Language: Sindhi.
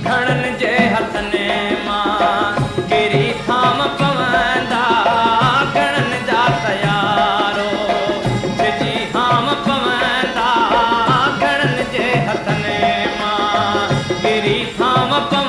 گهڻن جي هٿن مان ڪري ٿام پوندا، گهڻن جا ته يارو ڇڄي هام پوندا، گهڻن جي هٿن مان ڪري ٿام پوندا.